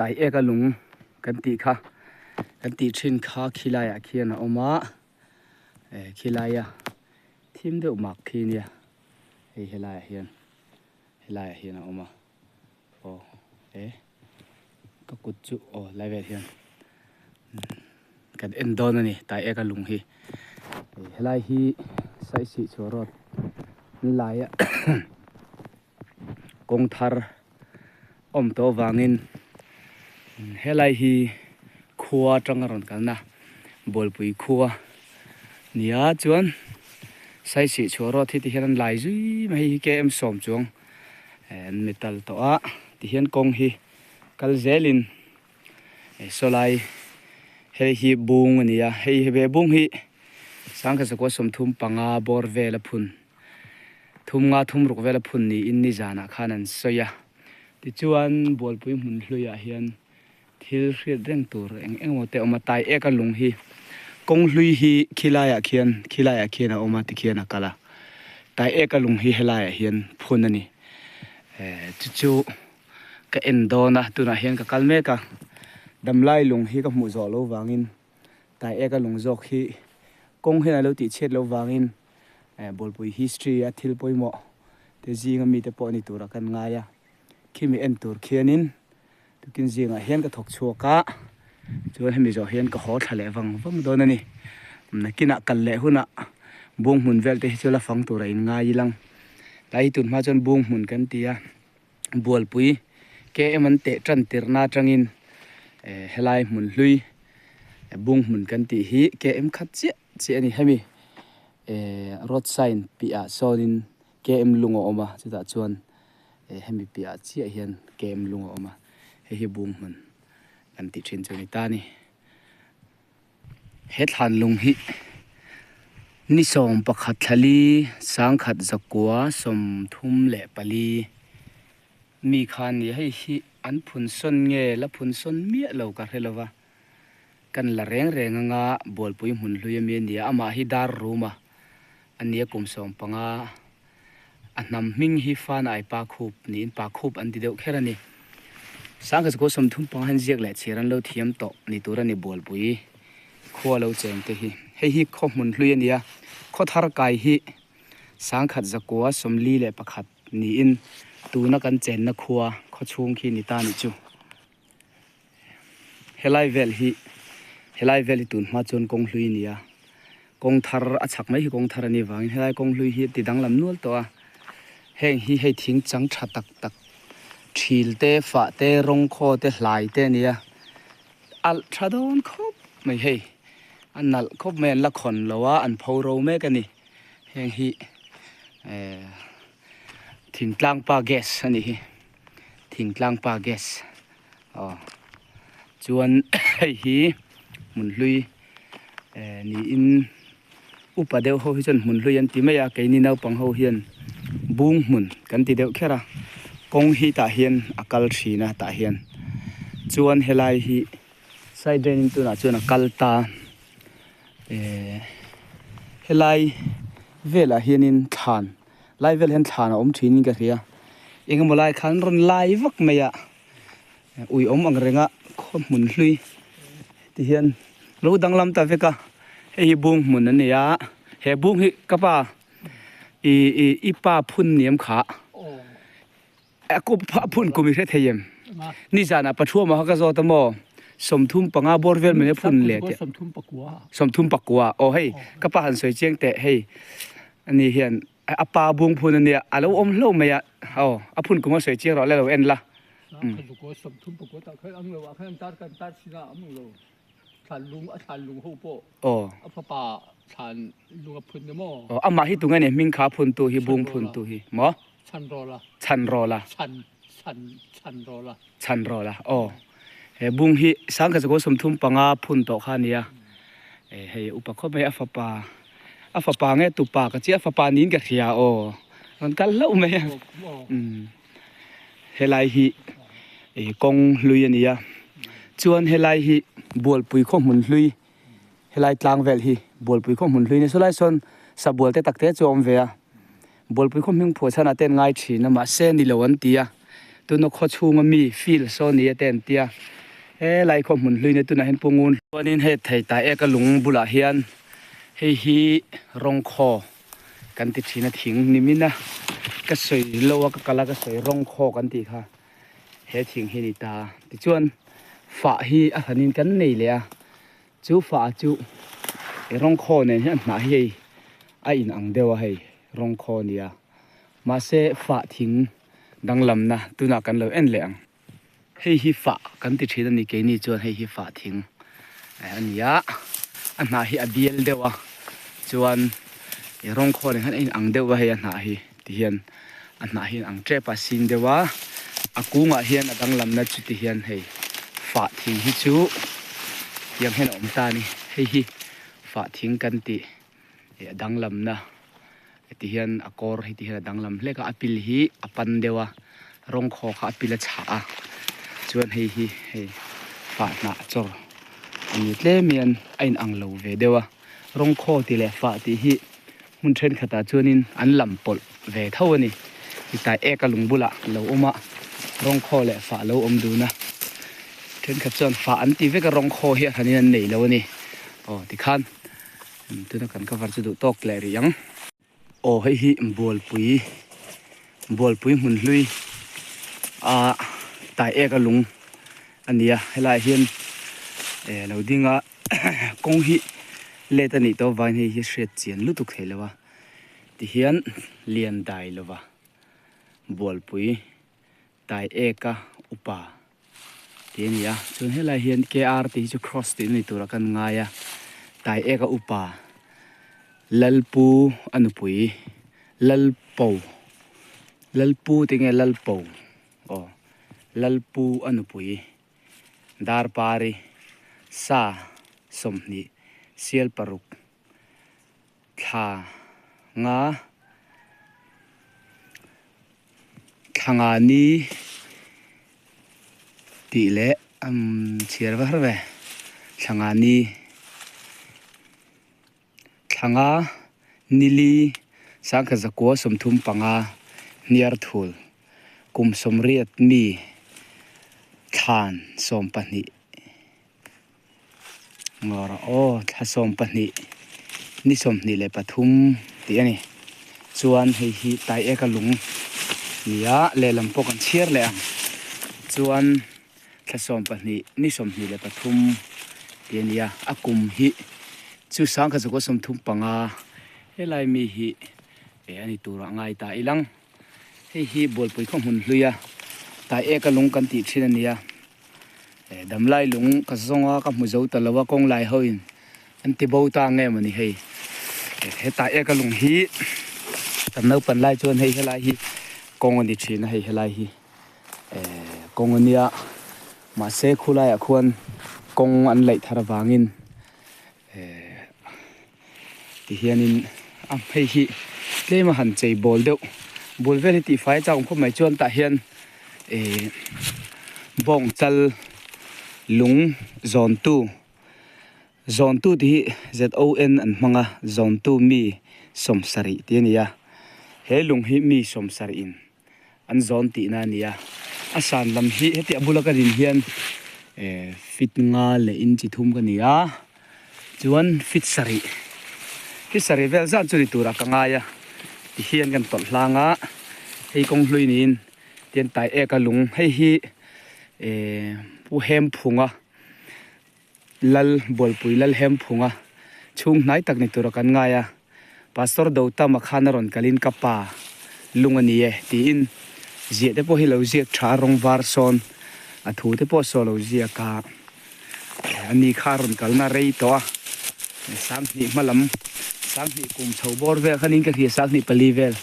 Tai eka lung kan tih kha kan tih thin kha khilaiah khian a awm a eh khilaia thim deuh mak khi nia hei helaiah hian helaiah hian a awm a aw e ka kut chu aw lai velah hian kan en dawn a ni tai eka lung hi helai hi saisih chhuah road laia kawng thar awm tawh avangin helai hi khua atanga rawn kalna Bualpui khua nia chuan saisih chhuah road hi tihian an lai zui mai hi km sawm chuang an metal tawh a tihian kawng hi kal zelin sawlai hei hi bung a ni a hei hi ve bung hi sangkhat zakua 35 bawr vel a phun. Thum nga thum ruk vela phun niin nizanah khan an sawi a. Tichuan Bualpui hmun hluiah hian thil hriat reng tur eng eng emaw te a awm a, tai eka lung hi kawng hlui hi khilaiah khian khilaiah khian a awm a tikhian a kal a, tai eka lung hi helaiah hian phun a ni. Eh chu chu ka en dawn a, tunah hian ka kal mek a, damlai lung hi ka hmuh zawh loh vangin tai eka lung zawk hi kawng hian a lo tihchhiat loh vangin Bualpui history a thil pawimawh te zinga mite pawh ni tura kan ngai a, khimi en tur khianin tukin zingah hian ka thawk chhuak a, chuan hemi zawh hian ka haw thla leh vang vang dawn a ni. Nakinah kal leh hunah bung hmun vel te hi chu la fang tura in ngai ilang. Tlai hi tun hma chuan bung hmun kan ti a, Bualpui KM an teh tan tirhna atangin helai hmun hlui bung hmun kan tih hi KM khat chiah chiah a ni. Hemi road sign piahah sawnin KM lung a awm a, chutah chuan hemi piahah chiah hian KM lung a awm a, hei hi bung hmun kan tih thin chu a ni ta a ni. He thlan lung hi ni 11 thlali 1934 mi khan ni hei hi an phun sawn nge la phun sawn miah lo ka hre lo va. Kan la reng reng anga Bualpui hmun hlui ami a nia, amah hi dar rum a a nia kum 15 a hnam hming hi Fan ai pa khup niin pa khup an ti deuh kher a ni. 1935 hian ziak leh chhiar an lo thiam tawh ni tur a ni Bualpui khua lo cheng te hi. Hei hi khaw hmun hlui a nia, khaw thar kai hi 1941 niin tuna kan chenna khua khaw chhung khi ni ta nih chu. Helai vel hi helai vel hi tun hma chuan kawng hlui a ni a kawng thar a chhak mai hi kawng thar a nih vangin helai kawng hlui hi a ti danglam nual tawh a heng hi hei thing chang tha tak tak thil te fah te rawng khaw te hlai te a ni a alh tha dawn khawp mai hei a nalh khawp mai an la khawn lo a an pho ro mek a ni heng hi eh thingtlang pa gas a nih hi. Thingtlang pa gas aw chuan hei hi hmun hlui eh niin upa deuh ho hi chuan hmun hlui an ti mai a keini naupang ho hian bung hmun kan ti deuh kher a kawng hi tah hian a kal thin a tah hian chuan helai hi side drain in tunah chuan a kal ta eh helai velah hianin thlan. Lai vel hian thlan a awm thin in ka hria engemaw lai khan rawn lai vak mai a ui awm ang renga khaw hmun hlui ti hian lo danglam ta vek a hei hi bung hmun a ni a he bung hi ka pa ih ih i pa phun ni em kha a phun kum i hre thei em nizanah Pathuama kha ka zawt a maw 35 bawr vel mai a phun leh teh 34 aw hei ka pa han sawi chiang teh hei ani hian a pa bung phun a nia a lo awm hlauh mai a aw a phun kum a sawi chiang rawh le lo en la. Aw. Aw amah hi tunge ni hming kha phun tu hi bung phun tu hi maw? Chhan rawla. Chhan rawla aw. He bung hi 1935 phun tawh kha a nia. Hei upa khawp mai a fapa a fapa nge tupa ka chiah a fapa niin ka hria aw. Rawn kal hlauh mai a. Helai hi kawng hlui a ni a chuan helai hi Bualpui khaw hmun hlui helai tlang vel hi Bualpui khaw hmun hlui a ni sawlai sawn sabual te tak te chu a awm ve a Bualpui khaw hming phuah chhan ah te an ngai thin a mahse ni lo an ti a. Tuna khaw chhunga mi field saw ni a te an tia. Helai khaw hmun hlui nia tunah hian Pu Ngun. Chuanin hei thei tai eka lung bulah hian hei hi rawng khaw kan ti thin a thing nimin a ka sawi lo a ka kal a ka sawi rawng khaw kan tih kha he thing hi a ni ta. Tichuan fah hi a hranin kan nei leh a chu fah chu rawng khaw nen hian a hnah hi hei a inang deuh a hei rawng khaw a nia mahse fah thing danglamna tunah kan lo en leh ang. Hei hi fah kan ti thin a ni keini chuan hei hi fah thing a ni a a hnah hi a bial deuh a chuan ih rawng khawn ah hian a inang deuh a hei a hnah hi ti hian a hnah hi a inang tep a sin deuh a a kungah hian a danglamna chu ti hian hei fah thing hi chu tiang hian a awm ta a ni hei hi fah thing kan tih. Ih a danglamna ti hian a kawr hi ti hian a danglam hlek a a pil hi a pan deuh a rawng khaw kha a pil a chhah a chuan hei hi hei fah hnah chawr a ni tlem hian a in ang lo ve deuh a rawng khaw tih leh fah tih hi hmun thenkhatah chuanin an lam pawlh ve tho a ni tlai ek a lung bulah lo awm a rawng khaw leh fah lo awm dun a thenkhat chuan fah an ti vek a rawng khaw hi a hranin an nei lo a ni aw tikhan. Tuna kan cover chu duh tawk leh rih ang. Aw hei hi bualpui bualpui hmun hlui a tai ek a lung a ni a helaiah hian eh lo ding a kawng hi let a nih tawh avangin hei hi hriat chian lutuk theih lo a tihian lian dai lova bualpui tai ek a upa. Tih a ni a, chuan helai hian KR tih hi chu cross tih na ni turah kan ngai a, tai eka upa Lalpu a nupui Lalpo Lalpu tih nge Lalpo aw Lalpu a nupui Darpari sa 20 sial paruk thla nga thla nga ni tih leh umm chhiar var ve thla nga ni thla nga nili sangkhat zakua 35 hniar thul kum 80 mi thlan 12. Ngawr aw thla 12 ni 23 tih a ni chuan hei hi tai eka lung nia lehlam pawh kan chhiar leh ang chuan thla 12 ni 23 tih a ni a a kum hi chu sangkhat zakua 35 helai mi hi eh a ni turah ngai ta ilang hei hi bualpui khaw hmun hlui a tai eka lung kan tih thin a ni a. Eh damlai lung ka zawng a ka hmu zo ta lo a kawng lai ho in an ti bo ta nge mawni hei hetah eka lung hi kan naupan lai chuan hei helai hi kawng a ni thin a hei helai hi eh kawng a nia mahse khulaiah khuan kawng an laih thar avangin eh tihianin a hei hi tlem a han chei bawl deuh bul vel hi tihfai a chak awm khawp mai chuan tah hian ihh bawng chal lung zawn tu zawn tu tih hi Z O N an hmang a zawn tu mi 70 tih a ni a he lung hi mi 70 in an zawn tihna a ni a a san lam hi heti a bula ka din hian eh feet nga leh inchi thum ka ni a chuan feet sarih feet sarih vel zat chu ni turah ka ngai a tihian kan tawlh hlang a hei kawng hlui niin tian tai ek a lung hei hi eh pu hem phung a. Lal Bualpui Lal Hemphunga chhung hnai tak ni tura kan ngai a, Pastor Dotama khan a rawn kalin ka pa lung a ni e tiin ziah te pawh hi lo ziak tha a, rawng var sawn a thu te pawh saw lo ziak a, a ni kha a rawn kalna rei tawh a, 2000 hma lam 2000 kum chho bawr vel khanin ka hria 2004 vel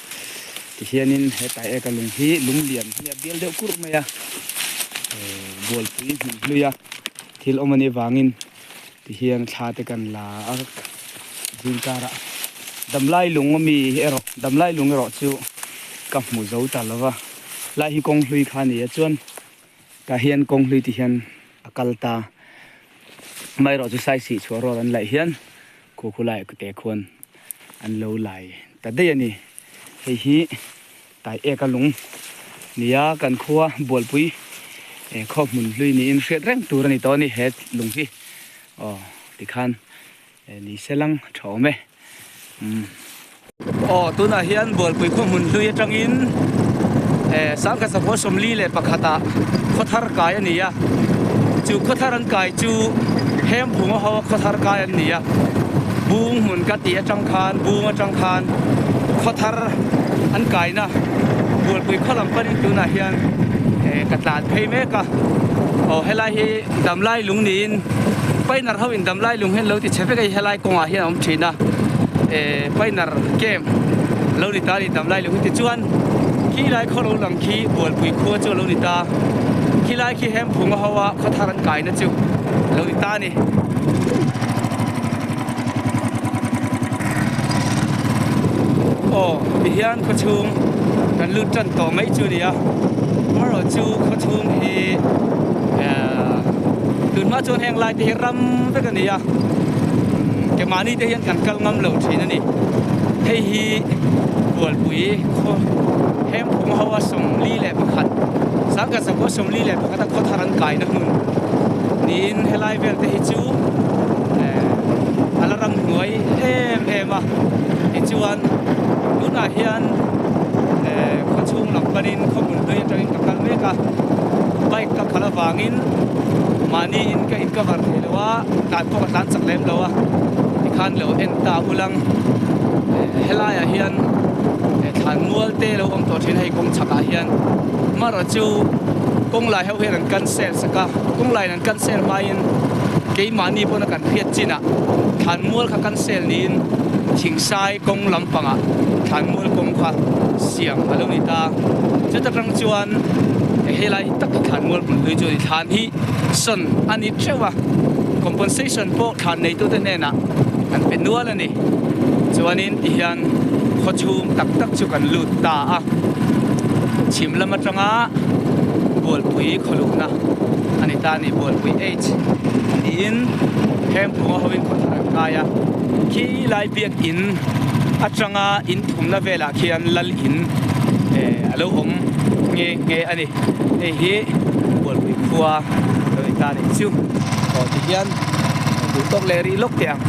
tihianin hetlai eka lung hi lung lian hi a bial deuh kurh mai a, Bualpui hmun hlui a. Thil awm a nih vangin tihian thla te kan la a zingkarah damlai lung ami erawh damlai lung erawh chu ka hmu zo ta lo va lai hi kawng hlui kha a ni a chuan tah hian kawng hlui ti hian a kal ta amaherawh chu saisih chhuah rual an laih hian khu khu lai te khuan an lo lai ta daih a ni hei hi tai eka lung. Nia kan khua Bualpui khaw hmun hlui niin hriat reng tur a ni tawh a ni he lung hi aw tikhan Ni selang tha awm e. Umm. Aw tunah hian Bualpui khaw hmun hlui atangin eh Sangkhat Sakhaw 41 ah khaw thar kai a ni a. Chu khaw thar an kai chu Hemphunga ho a khaw thar kai an ni a. Bung hmun ka tih atang khan bung atang khan khaw thar an kaina Bualpui khaw lam panin tunah hian eh ka tlan phei mek a. Aw helai hi Damlai lung niin Painar ho in Damlai lung hian lo ti chhe vek a helai kawngah hian a awm thin a eh Painar camp lo ni ta a ni Damlai lung hi tichuan khilai khaw lo lang khi Bualpui khua chu a lo ni ta khilai khi Hemphunga ho a khaw thar an kaina chu a lo ni ta a ni. Aw tihian khaw chhung kan lut tan tawh mai chu a ni a amaherawh chu khaw chhung hi ehh tun hma chuan heng lai te hi ram vek a ni a ke mahni te hian kan kal ngam lo thin a ni hei hi Bualpui khaw Hemphung ho a 41 Sangkhat Sakhaw 41 a khaw thar an kaina hmun niin helai vel te hi chu eh a la ram hnuai em em a tichuan tunah hian eh khaw chhung lam panin khaw hmun hlui atangin ka kal mek a bike ka khalh avangin mahni in ka in cover thei lo a tlan pawh ka tlan chak lem lo a tikhan lo en ta ulang eh helaiah hian eh thlan mual te lo awm tawh thin a hei kawng chhakah hian amaherawh chu kawng lai ho hian an cancel sak a kawng laiin an cancel hmain keimahni pawna kan hriat chinah thlanmual kha cancel niin thingsai kawng lampangah thlanmual kawng kha siam a lo ni ta. Chuta tang chuan helai tak hi thlanmual hmun hlui chu a ni. Thlan hi sawn a ni theuh a, compensation pawh thlan neitute hnenah an pe nual a ni. Chuanin tihian khaw chhung tak tak chu kan lut ta a, chhim lam atanga Bualpui khawluhna a ni ta a ni. Bualpui H niin Hemphunga hoin khaw thar an kai a, khi lai biakin atanga in thumna velah khian lal in eh a lo awm nghe nghe a ni. Hei hi Bualpui khua lo ni ta a nih chu. Aw tihian duh tawk leh rih lawk teh ang.